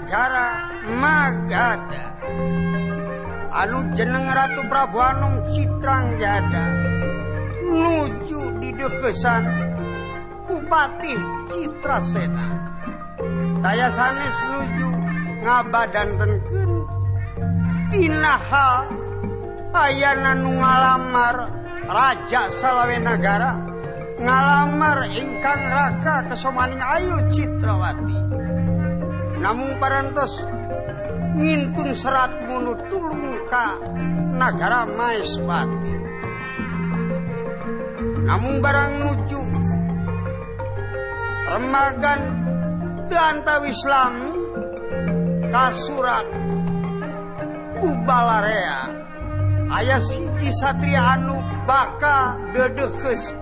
nagara Magadha. Anu jeneng Ratu Prabu Anom Citranggada nuju dideukesan ku Patih Citrasena. Daya sanes nuju ngabadantenkeun dina hal ayana nu ngalamar Raja Salawe Nagara ngalamar ingkang raka kesomaning Ayu Citrawati. Namung parantos ngintun serat munu tulung ka nagara Maespati. Namung barang nuju remagan teu antawis lami kasurat ku balarea aya siji satria anu baka deudeukeus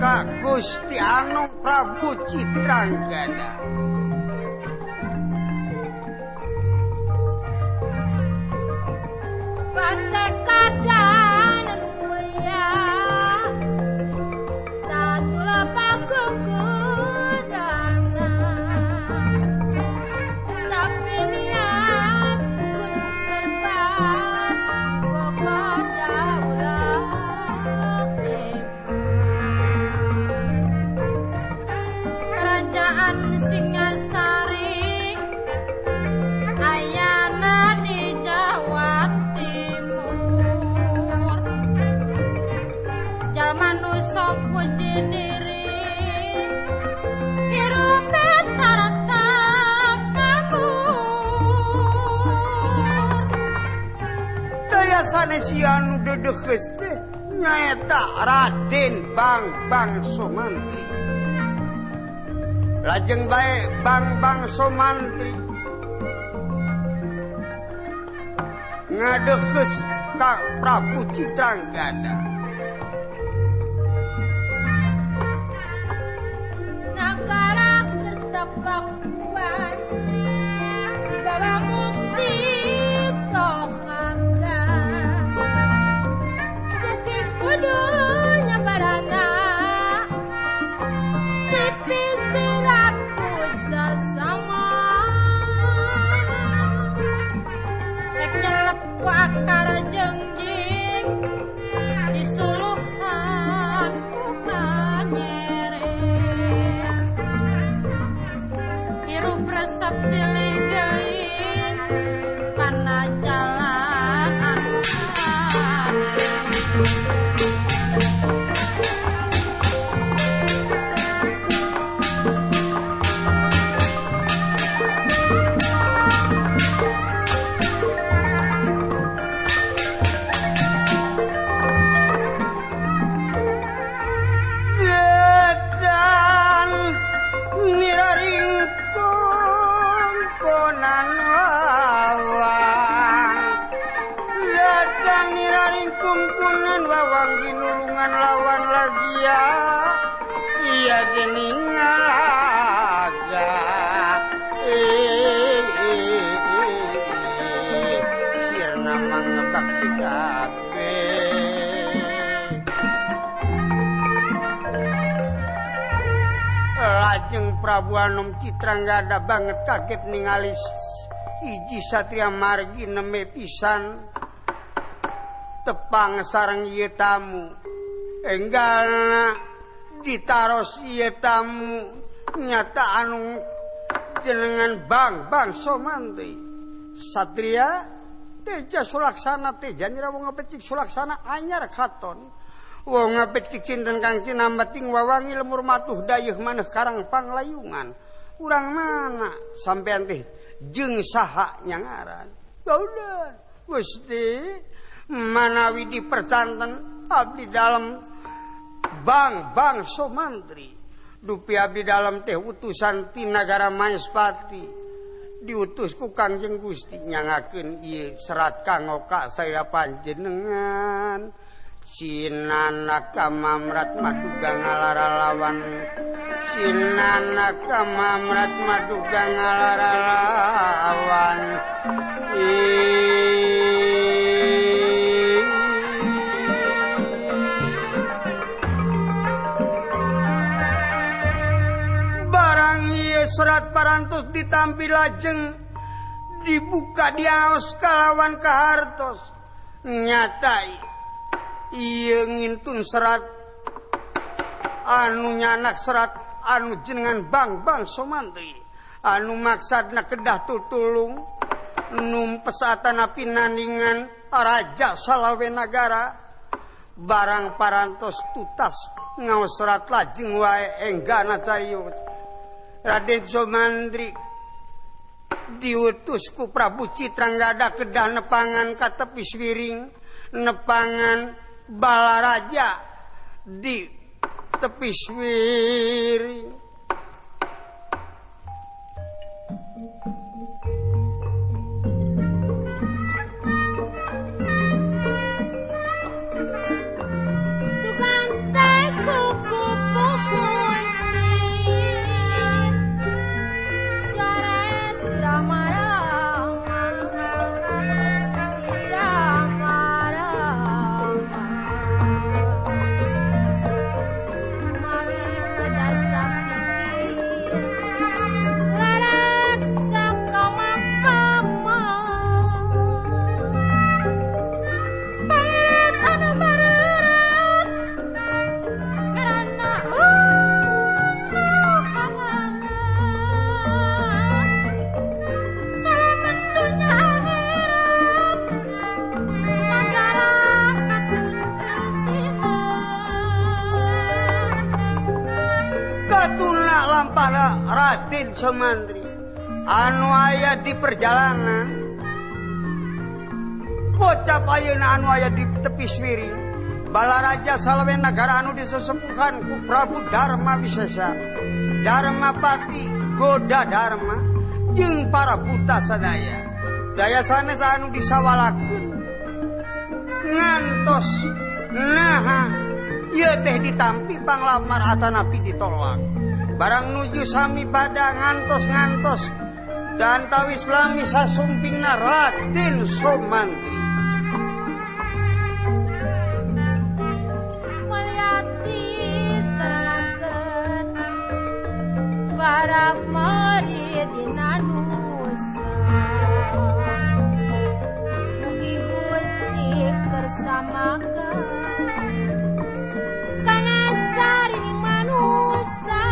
ka Gusti Anom Prabu Citranggada. Singasari ayana di Jawa Timur, jalma nu sok puji diri hirup tarata kabur. Daya sanes anu deudeukeus teh nyaeta Raden Bangbang Sumantri. Lajeng bae Bangbang Sumantri ngadeukeus ka Prabu Citranggada. Nagara ketepakuan bawa mukti tohaga suki kudu nyabarana tipis rek nyelep ku akar jengjing disuluhan ku panyere hirup resep silih geuing kana jalan anu hade. Kungkunan wawang ginulungan lawan lagi ya iya gening ngalaga sirna mangebak sikabe. Lajeng Prabu Anom Citranggada banget kaget ningali hiji satria margi neme pisan tepang sareng ieu tamu. Enggalna ditaros ieu tamu nyata anu jenengan Bangbang Sumantri. Satria teja sulaksana teja nyira wong ngapecik sulaksana anyar katon. Wong ngapecik sinten kang sinambating wawangi lemur matuh dayeuh maneh karang panglayungan. Urang mana sampean teh jeung saha nyangaran? Udah Gusti manawi dipercanten abdi dalem Bangbang Sumantri. Dupi abdi dalem teh utusan ti nagara Maespati diutus ku Kangjeng Gusti nyangakeun ieu serat kanggo ka saya panjenengan. Sinanaka mamrat maduga ngalara lawan, sinanaka mamrat maduga ngalara lawan. Barang ieu serat parantos ditampi lajeng Dibuka diaos kalawan kahartos nyatai ieu ngintun serat anu nyanak serat anu jenengan Bangbang Somantri anu maksadna kedah tutulung numpes atana pinandingan Raja Salawenagara barang parantos tutas ngaos serat lajeng wae enggana cariyos. Raden Somantri diutus ku Prabu Citranggada kedah nepangan ka tepi swiring, nepangan Balaraja di tepi swiring. Raden Somantri anu aya di perjalanan kocap ayeuna anu aya di tepi swiring Balaraja Salawenagara anu disesepuhan ku Prabu Dharma Wisesa Dharmapati Goda Dharma jeung para buta sadaya daya sanes anu disawalakeun ngantos naha ieu teh ditampi panglamar atanapi ditolak. Barang nuju sami pada ngantos-ngantos dan tawis lami sasumpingna Raden Somantri. Meliati selaken para mari dinanusa mugi Gusti kersamakeun kana sarining manusa.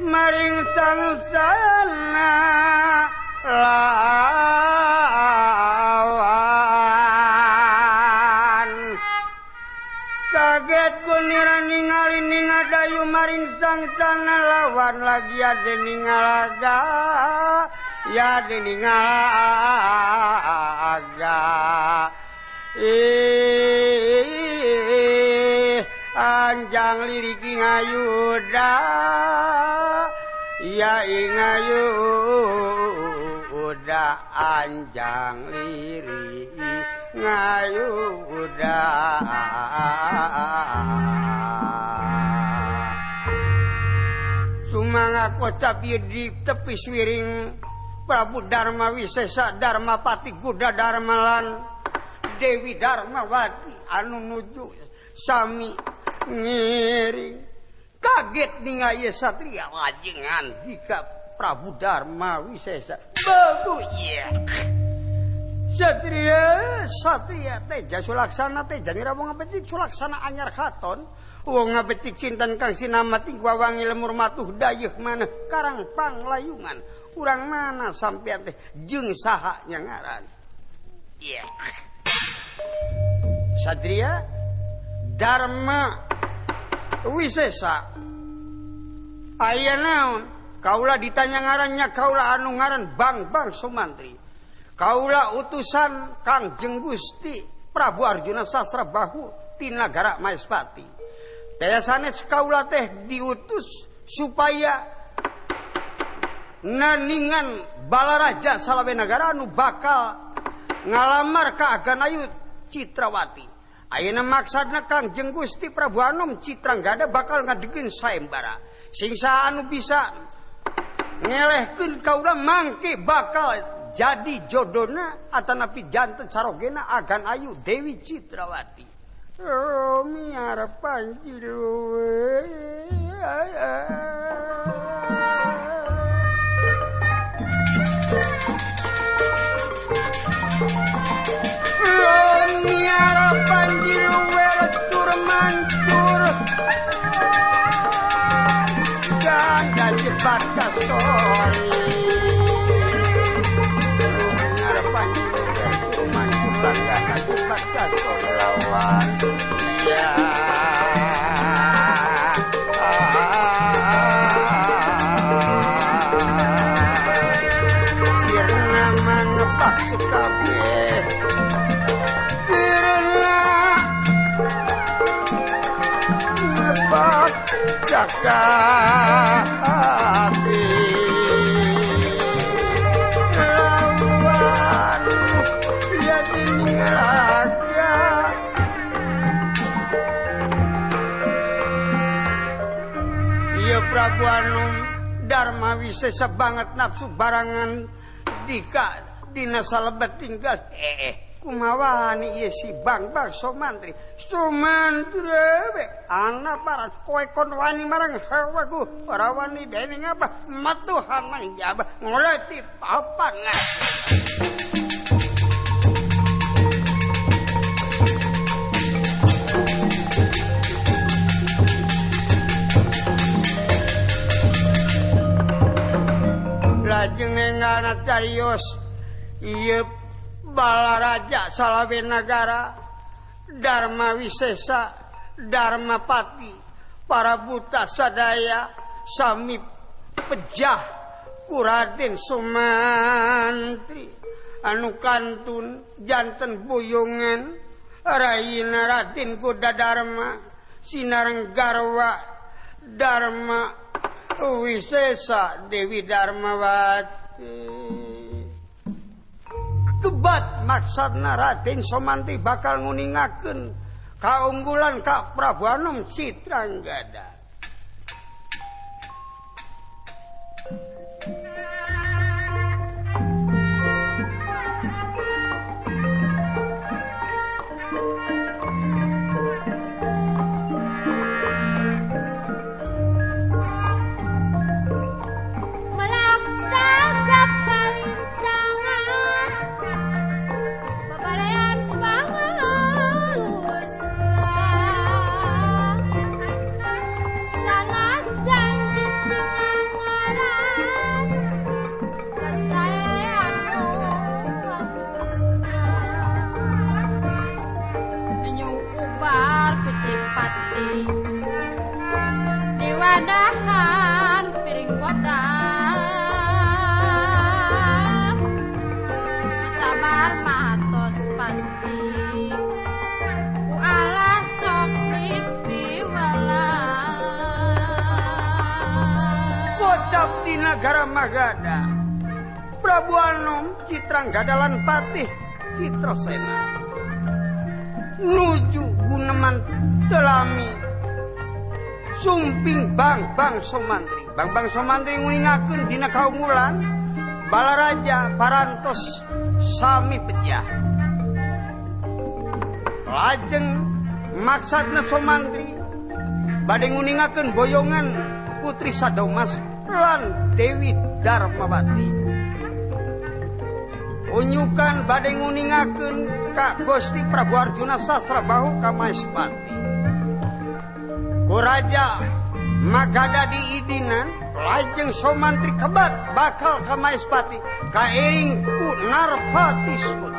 Maring sangsana lawan kaget kunira ningali ningadayu maring sangsana lawan lagi ade ningalaga ya deningalaga anjang liriki ngayuda ya ingayuda anjang liriki ngayuda sumangga kocap ieu di tepi swiring Prabu Dharma Wisesa Dharmapati Guda Dharma lan Dewi Dharmawati anu nuju Sami ngiring kaget ninga ieu satria lajeng ngandika Prabu Dharma Wisesa. Babu ya. Satria satria teja sulaksana teja nira wong becik sulaksana anyar katon. Wong becik cinten kang sinamat ing wawangi lemur matuh dayeuh maneh karang panglayungan. Urang mana sampean teh jeung saha nya ngaran? Iya. Satria Dharma Wisesa. Aya naon? Kaula ditanya ngarannya kaula anu ngaran Bang-Bang Sumantri. Kaula utusan Kangjeng Gusti Prabu Arjuna Sastra Bahu ti nagara Maespati. Teh sanes kaula teh diutus supaya naningan Balaraja Salawe Nagara anu bakal ngalamar ka Aganayu Citrawati. Ayeuna maksadna Kangjeng Gusti Prabu Anom Citranggada bakal ngadegeun sayembara. Sing saha anu bisa ngelehkeun kaula mangke bakal jadi jodona atanapi janten sarogena Agan Ayu Dewi Citrawati. Oh miara panjilu. Oh miara panjilu tur mancur. Ganda cepat kasori. Prabu Anum Dharma Wisesa banget nafsu barangan dika dina salebet tinggal kumawani ieu si Bang-Bang Sumantri. Sumantri we ana paran kowe kon wani marang hawaku ora wani dening apa matuhan manjaba ngoleti papan. Lajeng enggalna carios ieu Balaraja Salawe Nagara Dharma Wisesa Dharmapati para buta sadaya sami pejah ku Raden Sumantri anu kantun janten buyungan rayina Raden Goda Dharma sinareng garwa Dharma Wisesa Dewi Dharmawati. Kebat maksudna Raden Sumantri bakal nguningakeun kaunggulan ka Prabu Anom Citranggada. Diwadahan piring kota sabar matos pasti ku Allah sok dipiwala. Kotap di nagara Magadha Prabu Anom Citranggada lan Patih Citrasena nuju guneman telami sumping Bang-Bang Sumantri. Bang-Bang Sumantri nguningakeun dina kaunggulan Balaraja parantos sami pejah. Lajeng Maksudna Somantri bade nguningakeun boyongan Putri Sadomas lan Dewi Darmawati. Unyukan bade nguningakeun ka Gusti Prabu Arjuna Sasrabahu ka Maespati. Ku Raja Magadha diidinan lajeng Somantri kebat bakal ka Maespati kairing ku Narpati Soda.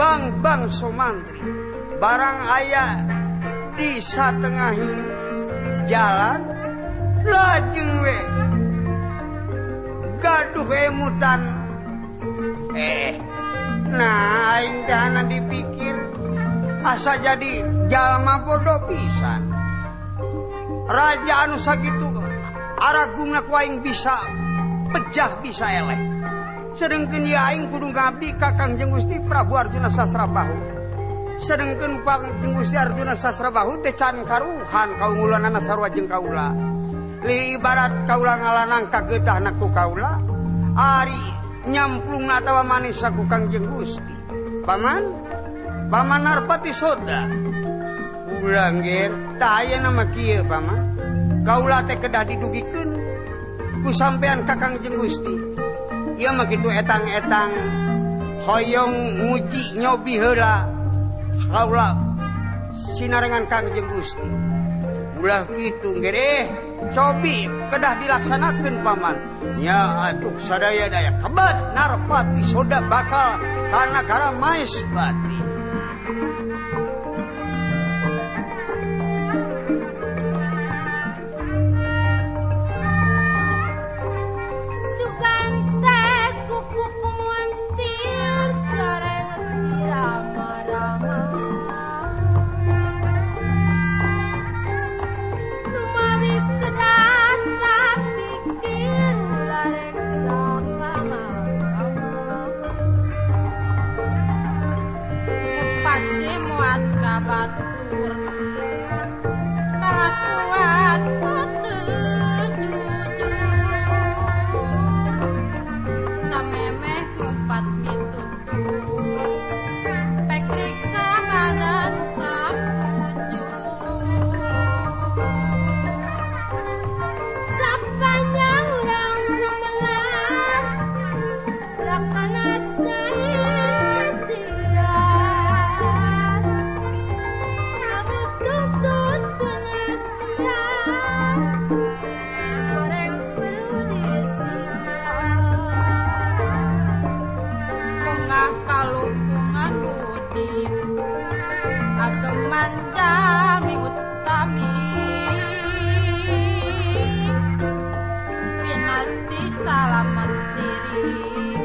Bang-bang Somantri barang aya di satengahi jalan lajeng we gaduh emutan. Nah aing dahana dipikir asa jadi jalma bodoh pisan. Raja anu sakitu aragungna ku aing bisa pejah bisa eleh. Sedengkeun ieu aing kudu ngabdi ka Kangjeng Gusti Prabu Arjuna Sasrabahu. Sedengkeun Kangjeng Gusti Arjuna Sasrabahu teh can karuhan kaunggulanana sarua jeung kaula. Li ibarat kaula ngalanang kageutahna ku kaula, ari nyamplungna atawa manis ku Kangjeng Gusti. Paman, Paman Narpati Soda. Ulah nger, tah ayeuna mah kieu paman. Kaula teh kedah didugikeun ku sampean ka Kangjeng Gusti. Ieu mah kitu etang-etang hoyong nguji nyobi heula kaula sinarengan Kangjeng Gusti. Ulah kitu ngereh cobi kedah dilaksanakeun paman. Nya atuh sadaya-daya kebat Narpati Soda bakal ka nagara Maespati. Batur kalakuan jujur samemeh ngumpat mitutur pek riksa badan sapujur sapanjang urang gumelar laksana ageman jami utami pinasti salamet diri.